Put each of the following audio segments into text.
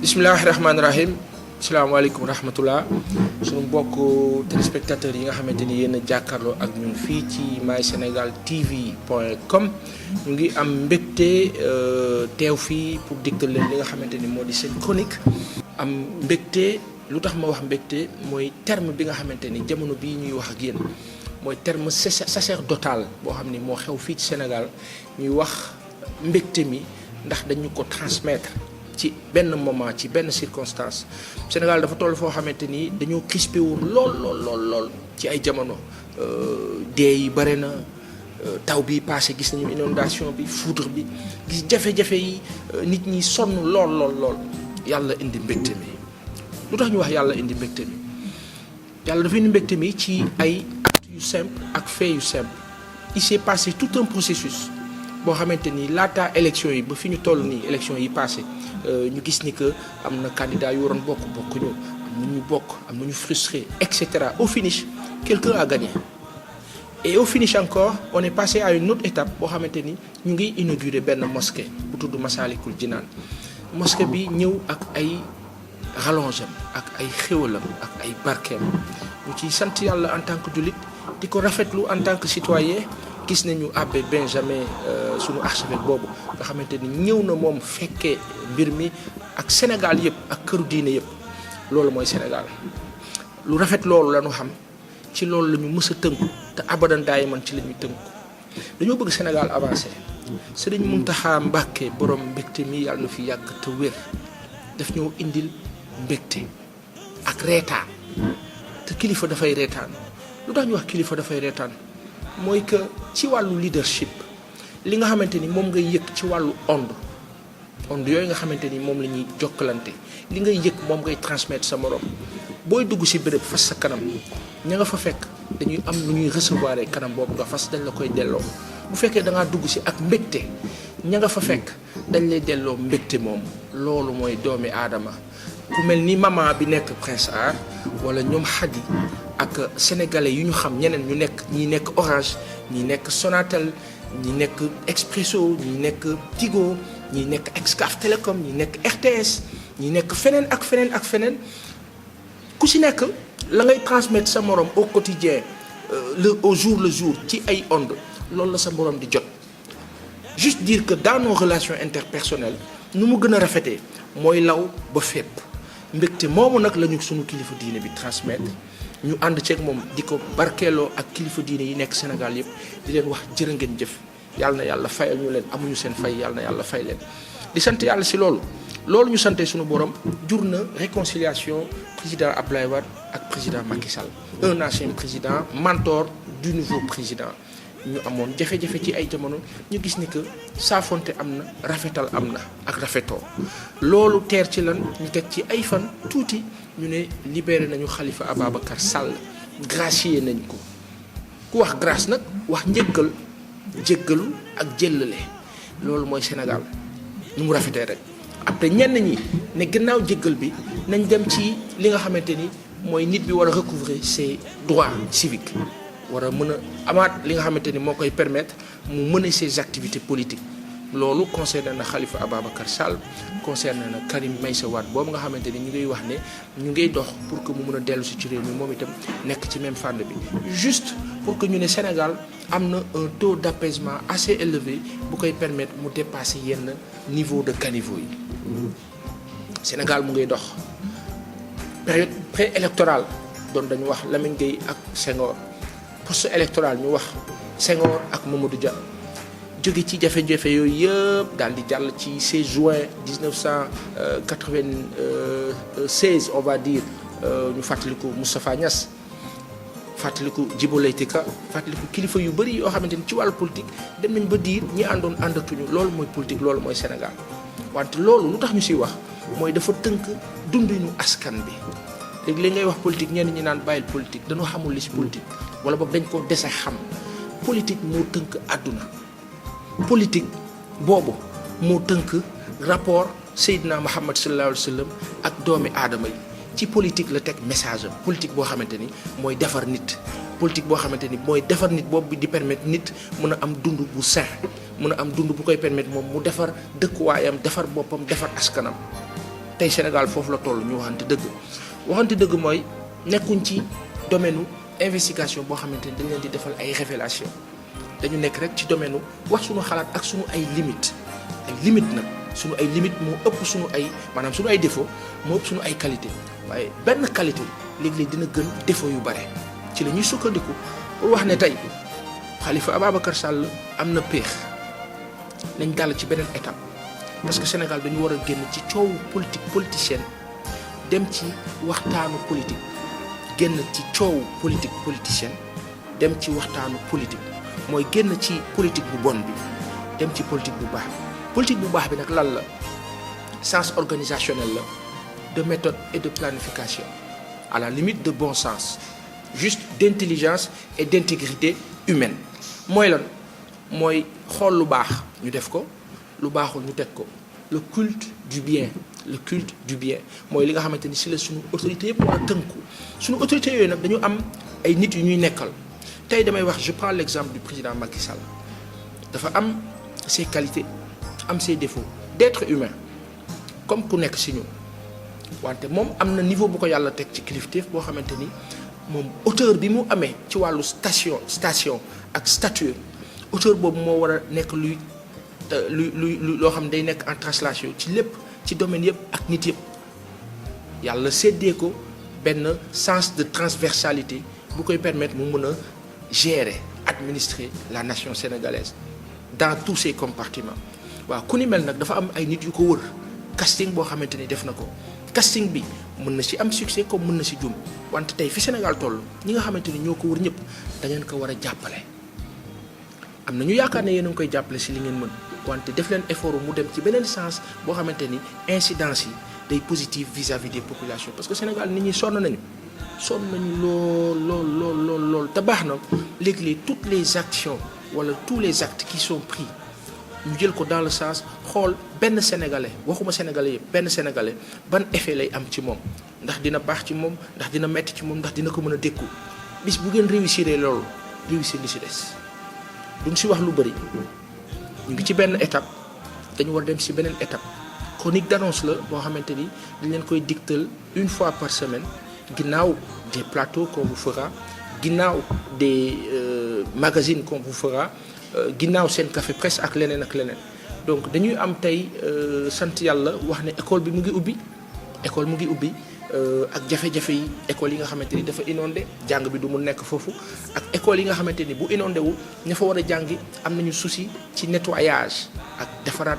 Bismillahirrahmanirrahim. Assalamualaikum rahmatullah. Sunu mbokk téléspectateurs yi nga xamanteni yéen a jàkkaarloo ak ñun fii ci mysenegaltv.com ñu ngi am mbégte teew fii pour digtal leen li nga xamanteni moo di seen chronique. Am mbégte lu tax ma wax mbégte mooy terme bi nga xamanteni jamono bii ñuy wax ak yéen mooy terme sacerdotal boo xam ni moo xew fii ci Sénégal ñuy wax mbégte mi ndax dañu ko transmettre ci benn moment ci benn circonstance. Sénégal dafa toll foo xamante ni dañoo crispé wu lool ci ay jamono dee yi bare na taw bi passé gis nañu inondation bi foudre bi gis jafe-jafe yi nit ñi sonn lool yàlla indi mbégte mi. lu tax ñu wax yàlla indi mbégte mi yàlla dafa indi mbégte mi ci ay actes yu simple ak faits yu simple. Il s'est passé tout un processus boo xamante ni laata élection yi ba fi ñu toll nii élection yi passé ñu gis ni que am na candidat yu waroon bokkuñu am na ñu bokk am na ñu frustré etc. Au finish quelqu'un a gagné et au finish encore on est passé à une autre étape boo xamante ni ñu ngi inauguré benn mosquée bu tudd Massalikul Jinaan. Mosquée bi ñëw ak ay rallongem ak ay xéwalam ak ay barkeem ñu ciy sant yàlla en tant que jullit di ko rafetlu en tant que citoyen. Gis nañu abbé Benjamin sunu archevêque boobu nga xamante ni ñëw na moom fekkee mbir mi ak Sénégal yëpp ak këru diine yëpp. Loolu mooy Sénégal lu rafet loolu la ñu xam ci loolu la ñu mës a tënku te abadan daay man ci la ñuy tënku dañoo bëgg Sénégal avancé. Sëriñ Muntaxa Mbàkke borom mbégte mi yàlla na fi yàgg te wér daf ñoo indil mbégte ak reetaan te kilifa dafay reetaan. lu tax ñu wax kilifa dafay reetaan mooy que ci wàllu leadership li nga xamante ni moom ngay yëg ci wàllu onde yooyu nga xamante ni moom la ñuy jokkalante li ngay yëg moom ngay transmettre sa morom booy dugg ci béréb fas sa kanam ña nga fa fekk dañuy am lu ñuy recevoir kanam boobu nga fas dañ la koy delloo. bu fekkee da ngaa dugg ci ak mbégte ña nga fa fekk dañ lay delloo mbégte moom loolu mooy doomi aadama ku mel ni maman bi nekk Prince Art wala ñoom Xadi ak sénégalais yu ñu xam ñeneen ñu nekk ñi nekk Orange ñi nekk Sonatel ñi nekk Expresso ñi nekk Tigo ñi nekk Excaf Télécom ñi nekk RTS ñi nekk feneen ak feneen ku ci nekk la ngay transmettre sa morom au quotidien au jour le jour ci ay ondes loolu la sa morom di jot. Juste dire que dans nos relations interpersonnelles nu mu gën a rafetee mooy law ba fépp mbégte moomu nag la ñu sunu kilifa diine bi transmettre. ñu ànd ceeg moom di ko barkeeloo ak kilifa diine yi nekk Sénégal yëpp di leen wax jërë ngeen jëf yàlla na yàlla fayal ñu leen amuñu seen fay yàlla na yàlla fay leen. di sant yàlla si loolu ñu sante suñu borom jur na réconciliation président Abdoulaye Wade ak président Macky Sall un ancien président mentor du nouveau président. ñu amoon jafe-jafe ci ay jamono ñu gis ni que saafonte am na rafetal am na ak rafetoo loolu teer ci lan ñu teg ci ay fan tuuti ñu ne libéré nañu Khalifa Ababacar Sall gracier nañ ko ku wax grâce nag wax njëggal jéggalu ak jëllale loolu mooy Sénégal ñu mu rafetee rek après ñenn ñi ne gannaaw jéggal bi nañ dem ci li nga xamante ni mooy nit bi war a recouvrer ses droits civiques war a mën a amaat li nga xamante ni moo koy permettre mu mener ses activités politiques loolu concerné na Khalifa Ababacar Sall concerné na Karim Meïssa Wade boobu nga xamante ni ñu ngay wax ne ñu ngay dox pour que mu mën a dellu si ci réew mi moom itam nekk ci même fànn bi juste pour que ñu ne Sénégal am na un taux d'apaisement assez élevé bu koy permettre mu dépasser yenn niveau de caniveau yi. Sénégal mu ngay dox période préélectorale doon dañu wax Lamine Gueye ak Senghor. poste électoral ñu wax Senghor ak Mamadou Dia jóge ci jafe-jafe yooyu yëpp daal di jàll ci 16 juin 1996 on va dire ñu fàttaliku Moustapha Niass fàttaliku Djibo Leyti Ka fàttaliku kilifa yu bëri yoo xamante ni ci wàllu politique dem nañ ba diir ñi àndoon àndatuñu loolu mooy politique loolu mooy Sénégal wante loolu lu tax ñu siy wax mooy dafa tënk dundinu askan bi léegi li ngay wax politique ñenn ñi naan bàyyil politique dañoo xamul li si politique wala boog dañ ko dese xam politique moo tënk àdduna politique boobu moo tënk rapport Seydina Muhammad sallallahu alayhi wa sallam ak doomi aadama yi ci politique la teg message am politique boo xamante ni mooy defar nit politique boo xamante ni mooy defar nit boobu di permettre nit mën a am dund bu sain mën a am dund bu koy permettre moom mu defar dëkkuwaayam defar boppam defar askanam tey Sénégal foofu la toll ñu waxante dëgg mooy nekkuñ ci domaine investigation boo xamante ni dañ leen di defal ay révélation dañu nekk rek ci domaine wax suñu xalaat ak suñu ay limites nag suñu ay limites moo ëpp suñu ay maanaam suñu ay défaut moo ëpp suñu ay qualité waaye benn qualité léeg-léeg dina gën défaut yu bare ci la ñuy sukkandiku pour wax ne tey Khalifa Ababacar Sall am na péex nañ dal ci beneen étape parce que Sénégal dañu war a génn ci coowu politicienne dem ci waxtaanu politique génn ci coowu politicienne dem ci waxtaanu politique mooy génn ci politique bu bon bi dem ci politique bu baax bi nag lan la sens organisationnel la de méthode et de planification à la limite de bon sens juste d'intelligence et d'intégrité humaine mooy lan mooy xool lu baax ñu def ko lu baaxul ñu teg ko le culte du bien mooy li nga xamante ni si la suñu autorité yëpp war a tënku suñu autorité yooyu nag dañu am ay nit yu ñuy nekkal tey damay wax je prends l'exemple du président Macky Sall dafa am ses qualités am ses défauts d'être humain comme ku nekk si ñun wante moom am na niveau bu ko yàlla teg ci kilifteef boo xamante ni moom hauteur bi mu amee ci wàllu station ak stature hauteur boobu moo war a nekk luy loo xam day nekk en translation ci lépp ci domaine yëpp ak nit yëpp yàlla séddee ko benn sens de transversalité bu koy permettre mu mën a gérer administrer la nation sénégalaise dans tous ses compartiments waaw ku ni mel nag dafa am ay nit yu ko wër casting boo xamante ni def na ko casting bi mën na ci am succès comme mën na ci jum wante tey fi Sénégal toll ñi nga xamante ni ñoo ko wër ñëpp da ngeen ko war a jàppale am na ñu yaakaar ne yéen a ngi koy jàppale ci li ngeen mën wante def leen effort mu dem ci beneen sens boo xamante ni incidence yi day positive vis-à-vis des populations parce que Sénégal nit ñi sonn nañu lool te baax na léegi toutes les actions wala tous les actes qui sont pris ñu jël ko dans le sens xool benn sénégalais waxuma sénégalais yëpp benn sénégalais ban effet lay am ci moom ndax dina baax ci moom ndax dina metti ci moom ndax dina ko mën a dékku bis bu ngeen réussir loolu réussir li ci des duñ ci wax lu bari ñu ngi ci benn étape dañu war dem ci beneen étape chronique d'annonce la boo xamante ni dañ leen koy digtal une fois par semaine ginnaaw des plateaux qu'on vous fera ginnaaw des magazines qu'on vous fera ginnaaw seen café presse ak leneen donc dañuy am tey sant yàlla wax ne école mu ngi ubbi ak jafe-jafe yi école yi nga xamante ni dafa inondé jàng bi du mu nekk foofu ak école yi nga xamante ni bu inondé wul ña fa war a jàngi am nañu souci ci nettoyage ak defaraat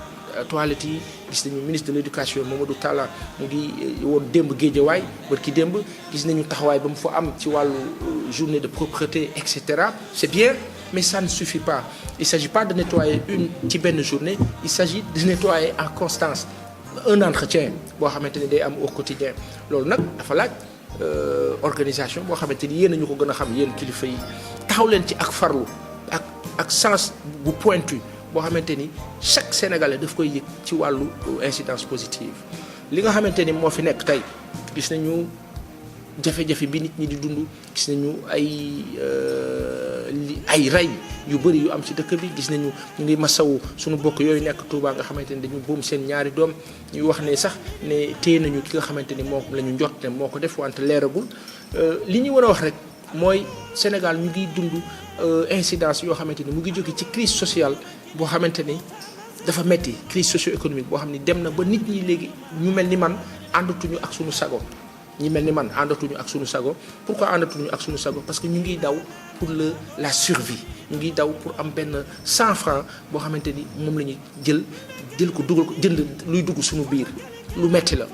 toilettes yi gis nañu ministre de l'éducation Mamadou Talla mu ngi woon démb Guédiawaye barki démb gis nañu taxawaay ba mu fa am ci wàllu journée de propreté etc. c'est bien mais ça ne suffit pas il s'agit pas de nettoyer ci benn journée il s'agit de nettoyer en constance un entretien boo xamante ni day am au quotidien loolu nag dafa laaj organisation boo xamante ni yéen a ñu ko gën a xam yéen kilifa yi taxaw leen ci ak farlu ak sens bu pointu boo xamante ni chaque sénégalais daf koy yëg ci wàllu incidence positive li nga xamante ni moo fi nekk tey gis nañu jafe-jafe bi nit ñi di dund gis nañu ay rey yu bëri yu am ci dëkk bi gis nañu ñu ngi masawu suñu bokk yooyu nekk Touba nga xamante ni dañu boom seen ñaari doom ñuy wax ne sax ne téye nañu ki nga xamante ni moom la ñu njort ne moo ko def wante leeragul li ñu war a wax rek mooy Sénégal ñu ngi dund incidence yoo xamante ni mu ngi jóge ci crise sociale boo xamante ni dafa metti crise socio-économique boo xam ni dem na ba nit ñi léegi ñu mel ni man àndatuñu ak suñu sago ñi mel ni man àndatuñu ak suñu sago pourquoi àndatuñu ak suñu sago parce que ñu ngi daw pour la survie ñu ngi daw pour am benn 100 francs boo xamante ni moom la ñuy jël ko dugal ko jënd luy dugg suñu biir lu metti la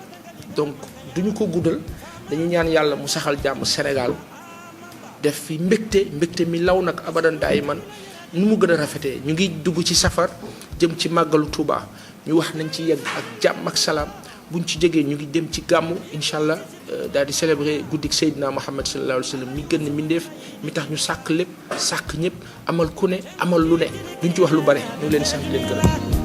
donc duñu ko guddal dañu ñaan yàlla mu saxal jàmm Sénégal def fi mbégte mi law nag abadan daay man nu mu gën a rafetee ñu ngi dugg ci safar jëm ci màggalu Touba ñu wax nañ ci yegg ak jàmm ak salaam buñ ci jógee ñu ngi dem ci gàmmu incha allah daal di célébrer guddik Seydina Muhammad sallallahu alayhi wa sallam mi gën ne mbindeef mi tax ñu sàkk lépp sàkk ñëpp amal ku ne amal lu ne duñ ci wax lu bare ñu leen sant leen gërëm